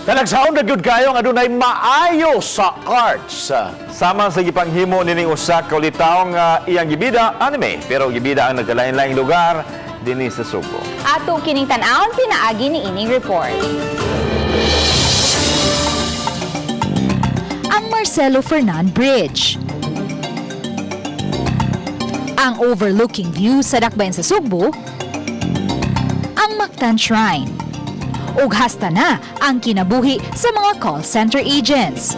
Talagsaon na gyud kayo nga adunay maayo sa arts. Sama sa gipanghimo nining usa ka ulitaw nga iyang gibida anime, pero gibida ang nagkalain-laing lugar dinhi sa Sugbo. Ato kining tan-awon pinaagi ni ining report. Ang Marcelo Fernan Bridge, ang overlooking view sa Dakbayan sa Sugbo, ang Mactan Shrine, ug hasta na ang kinabuhi sa mga call center agents.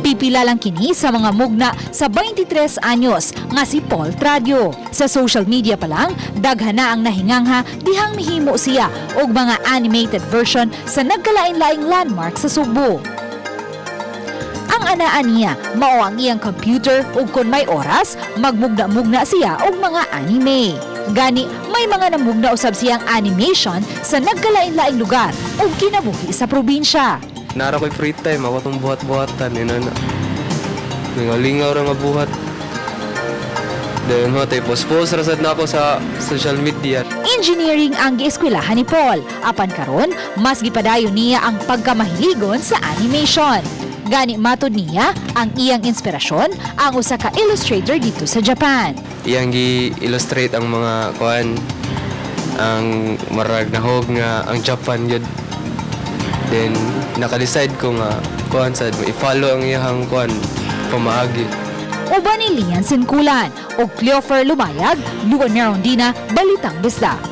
Pipila lang kini sa mga mugna sa 23 anyos nga si Paul Tradio. Sa social media pa lang, daghan na ang nahingangha dihang mihimo siya og mga animated version sa nagkalain-laing landmark sa Sugbo. Ang anaan niya, mao ang iyang computer ug kung may oras, magmugna-mugna siya og mga anime. Gani, may mga namugna usab siyang animation sa nagkalain-laing lugar ug kinabuhi sa probinsya. Nara ko'y free time, ako itong buhat-buhatan, yun na. Lingaw-lingaw ra nga buhat. Then mo, tayo post-post ra sad na ako sa social media. Engineering ang gieskwelahan ni Paul. Apan karon, mas gipadayon niya ang pagkamahiligon sa animation. Gani matod niya ang iyang inspirasyon ang usa ka illustrator dito sa Japan. Iyang gi-illustrate ang mga kuan, ang marag nahog nga ang Japan yun. Then naka-decide ko nga kuan sad i-follow ang iyang kuan pamaagi. Uban ni Lian Sinkulan o Cleofer Lumayag, Luan Merondina, Balitang Bisdak.